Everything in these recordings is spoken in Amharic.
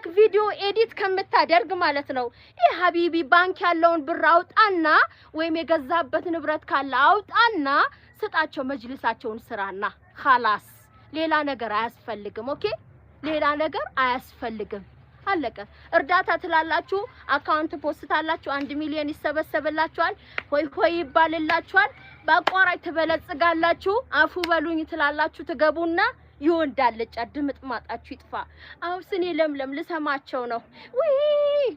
ወተክ ቪዲዮ edit ከምታደርግ ማለት ነው። ይህ حبيبي ባንክ ያለውን ብር አውጣና ወይም የገዛበት ንብረት ካለ አውጣና ስጣቸው፣ መጅልሳቸውን ስራና خلاص። ሌላ ነገር አያስፈልግም። Okay፣ ሌላ ነገር አያስፈልግም። አለቀ። እርዳታ ትላላችሁ፣ account post ታላችሁ፣ 1 ሚሊዮን ይሰበሰብላችኋል፣ ሆይ ሆይ ይባልላችኋል። በአቋራጭ ትበለጽጋላችሁ። አፉ በሉኝ ትላላችሁ፣ ትገቡና ይወንዳል ድምጥማጣችሁ ይጥፋ። አሁን ስኔ ለምለም ልሰማቸው ነው፣ ውይ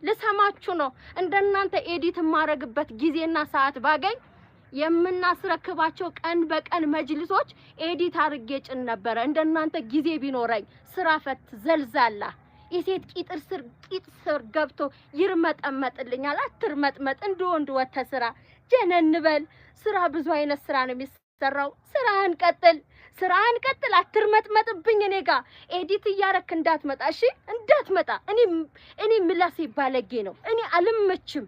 ልሰማችሁ ነው። እንደናንተ edit የማረግበት ጊዜና ሰዓት ባገኝ የምናስረክባቸው ቀን በቀን መጅልሶች edit አርጌ ጭን ነበረ። እንደናንተ ጊዜ ቢኖረኝ። ስራ ፈት ዘልዛላ የሴት ቂጥር ስር ቂጥ ስር ገብቶ ይርመጠመጥልኛል። አትርመጥመጥ፣ እንደ ወንድ ወተህ ስራ፣ ጀነን በል ስራ። ብዙ አይነት ስራ ነው የሚሰራው። ስራህን ቀጥል፣ ስራህን ቀጥል። አትርመጥመጥብኝ። እኔ ጋ edit እያረክ እንዳትመጣ፣ እሺ? እንዳትመጣ። እኔ ምላሴ ባለጌ ነው። እኔ አልመችም።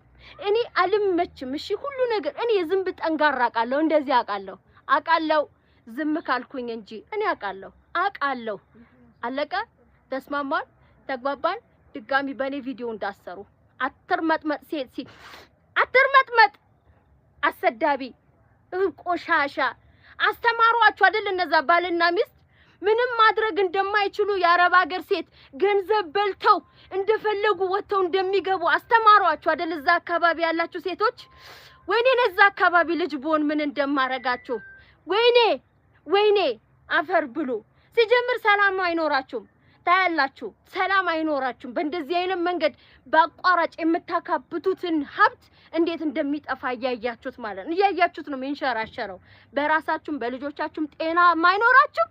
እኔ አልመችም። እሺ፣ ሁሉ ነገር እኔ የዝንብ ጠንጋራ አውቃለሁ። እንደዚህ አውቃለሁ፣ አውቃለሁ። ዝም ካልኩኝ እንጂ እኔ አውቃለሁ፣ አውቃለሁ። አለቀ። ተስማማን፣ ተግባባን። ድጋሚ በእኔ ቪዲዮ እንዳሰሩ። አትርመጥመጥ፣ ሴት ሲ አትርመጥመጥ፣ አሰዳቢ ቆሻሻ። አስተማሯችሁ አይደል? እነዛ ባልና ሚስት ምንም ማድረግ እንደማይችሉ፣ የአረብ ሀገር ሴት ገንዘብ በልተው እንደፈለጉ ወጥተው እንደሚገቡ አስተማሯችሁ አይደል? እዛ አካባቢ ያላችሁ ሴቶች፣ ወይኔ እዛ አካባቢ ልጅ ብሆን ምን እንደማረጋችሁ። ወይኔ ወይኔ፣ አፈር ብሉ። ሲጀምር ሰላም አይኖራችሁም። ታያላችሁ፣ ሰላም አይኖራችሁም። በእንደዚህ አይነት መንገድ በአቋራጭ የምታካብቱትን ሀብት እንዴት እንደሚጠፋ እያያችሁት ማለት ነው። እያያችሁት ነው የሚንሸራሸረው። በራሳችሁም በልጆቻችሁም ጤና አይኖራችሁም፣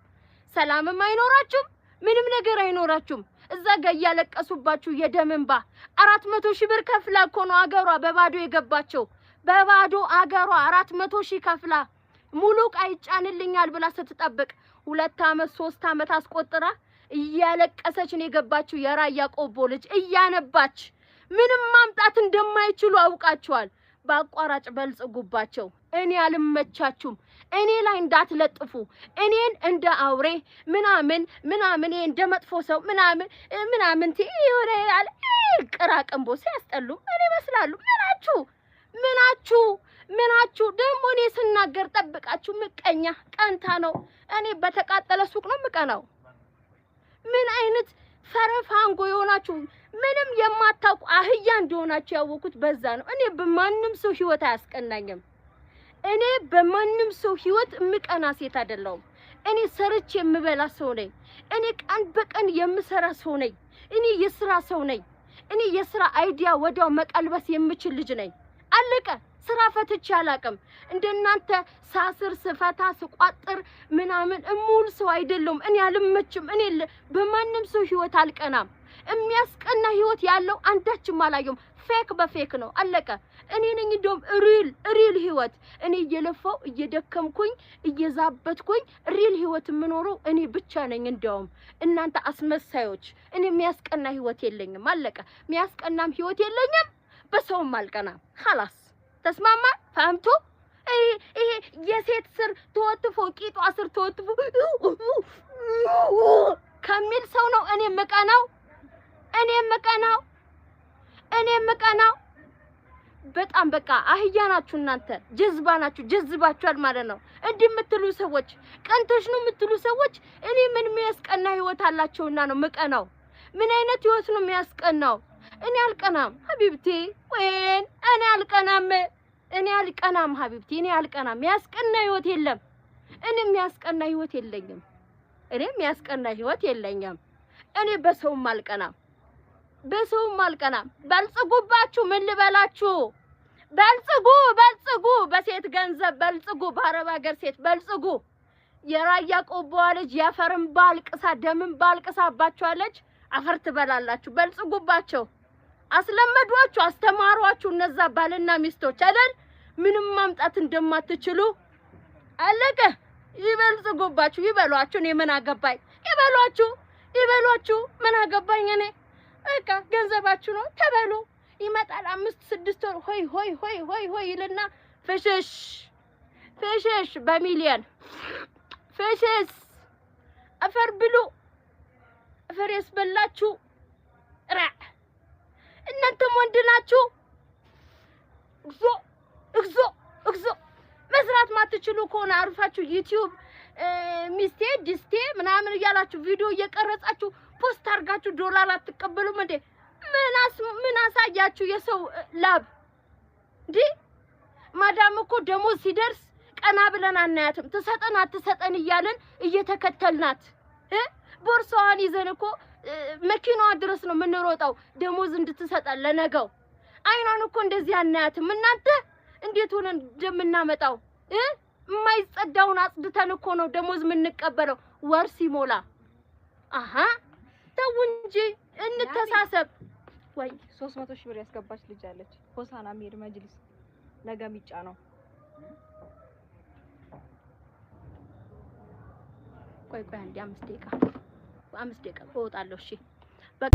ሰላምም አይኖራችሁም፣ ምንም ነገር አይኖራችሁም። እዛ ጋር እያለቀሱባችሁ የደም እንባ። 400,000 ብር ከፍላ እኮ ነው አገሯ በባዶ የገባቸው። በባዶ አገሯ 400,000 ከፍላ ሙሉ ዕቃ ይጫንልኛል ብላ ስትጠብቅ 2 አመት 3 አመት አስቆጥራ እያለቀሰች ነው የገባችው። የራያ ቆቦ ልጅ እያነባች። ምንም ማምጣት እንደማይችሉ አውቃቸዋል። በአቋራጭ በልጽጉባቸው። እኔ አልመቻችሁም። እኔ ላይ እንዳትለጥፉ። እኔን እንደ አውሬ ምናምን ምናምን፣ እንደ መጥፎ ሰው ምናምን ምናምን የሆነ ያለ ቅራቅንቦ ሲያስጠሉ ምን ይመስላሉ? ምናችሁ ምናችሁ ምናችሁ ደግሞ እኔ ስናገር ጠብቃችሁ ምቀኛ ቀንታ ነው። እኔ በተቃጠለ ሱቅ ነው ምቀናው። ምን አይነት ፈረፋንጎ የሆናችሁ፣ ምንም የማታውቁ አህያ እንደሆናችሁ ያወኩት በዛ ነው። እኔ በማንም ሰው ህይወት አያስቀናኝም። እኔ በማንም ሰው ህይወት የምቀና ሴት አይደለሁም። እኔ ሰርቼ የምበላ ሰው ነኝ። እኔ ቀን በቀን የምሰራ ሰው ነኝ። እኔ የስራ ሰው ነኝ። እኔ የስራ idea ወዲያው መቀልበስ የምችል ልጅ ነኝ። አለቀ። ስራ ፈትቼ አላቅም። እንደናንተ ሳስር ስፈታ ስቋጥር ምናምን እሙል ሰው አይደለሁም። እኔ አልመችም። እኔ በማንም ሰው ህይወት አልቀናም። የሚያስቀና ህይወት ያለው አንዳችም አላየሁም። Fake በ fake ነው። አለቀ። እኔ ነኝ እንደውም real real ህይወት። እኔ እየለፋው እየደከምኩኝ እየዛበትኩኝ real ህይወት የምኖረው እኔ ብቻ ነኝ። እንደውም እናንተ አስመሳዮች፣ እኔ የሚያስቀና ህይወት የለኝም። አለቀ። የሚያስቀናም ህይወት የለኝም። በሰውም አልቀናም። خلاص ተስማማ። فهمتوا? ይሄ የሴት ስር ተወትፎ ቂጧ ስር ተወትፎ ከሚል ሰው ነው እኔ የምቀናው። እኔ የምቀናው፣ እኔ የምቀናው። በጣም በቃ አህያ ናችሁ እናንተ፣ ጀዝባ ናችሁ። ጀዝባችኋል ማለት ነው። እንዲህ የምትሉ ሰዎች፣ ቀንተሽ ነው የምትሉ ሰዎች፣ እኔ ምን የሚያስቀና ህይወት አላቸውና ነው ምቀናው? ምን አይነት ህይወት ነው የሚያስቀናው? እኔ አልቀናም حبيبتي፣ ወይን እኔ አልቀናም። እኔ አልቀናም حبيبتي፣ እኔ አልቀናም። የሚያስቀና ህይወት የለም። እኔ የሚያስቀና ህይወት የለኝም። እኔ የሚያስቀና ህይወት የለኝም። እኔ በሰውም አልቀናም፣ በሰውም አልቀናም። በልጽጉባችሁ፣ ምን ልበላችሁ? በልጽጉ፣ በልጽጉ፣ በሴት ገንዘብ በልጽጉ፣ በአረብ ሀገር ሴት በልጽጉ። የራያ ቆቦዋ ልጅ የአፈርን ባልቅሳ ደምን ባልቅሳባችኋለች። አፈር ትበላላችሁ። በልጽጉባቸው። አስለመዷችሁ፣ አስተማሯችሁ እነዛ ባልና ሚስቶች አይደል? ምንም ማምጣት እንደማትችሉ። አለቀ። ይበልጽጉባችሁ፣ ይበሏችሁ። እኔ ምን አገባኝ? ይበሏችሁ፣ ይበሏችሁ። ምን አገባኝ እኔ? በቃ ገንዘባችሁ ነው፣ ተበሉ። ይመጣል 5 6 ወር ሆይ ሆይ ሆይ ሆይ ሆይ ይልና ፍሽሽ ፍሽሽ፣ በሚሊየን ፍሽስ። አፈር ብሉ፣ አፈር ያስበላችሁ ራ። ወንድ ናችሁ? እግዚኦ እግዚኦ እግዚኦ! መስራት ማትችሉ ከሆነ አርፋችሁ ዩቲዩብ ሚስቴ ድስቴ ምናምን እያላችሁ ቪዲዮ እየቀረጻችሁ post አድርጋችሁ ዶላር አትቀበሉም እንዴ? ምን አሳያችሁ የሰው ላብ እንዴ? ማዳም እኮ ደሞዝ ሲደርስ ቀና ብለን አናያትም። ትሰጠን አትሰጠን እያልን እየተከተልናት ቦርሳዋን ይዘን እኮ መኪናዋ ድረስ ነው የምንሮጠው ደሞዝ እንድትሰጠን ለነገው። አይኗን እኮ እንደዚህ አናያትም። እናንተ እንዴት ሆነን እንደምናመጣው የማይጸዳውን አጽድተን እኮ ነው ደሞዝ የምንቀበለው ወር ሲሞላ። አሀ ተው እንጂ እንተሳሰብ። ወይ 300,000 ብር ያስገባች ልጅ አለች። ሆሳና የሚሄድ መጅሊስ ነገ ሚጫ ነው። ቆይ ቆይ አንዴ 5 ደቂቃ 5 ደቂቃ እወጣለሁ። እሺ በቃ።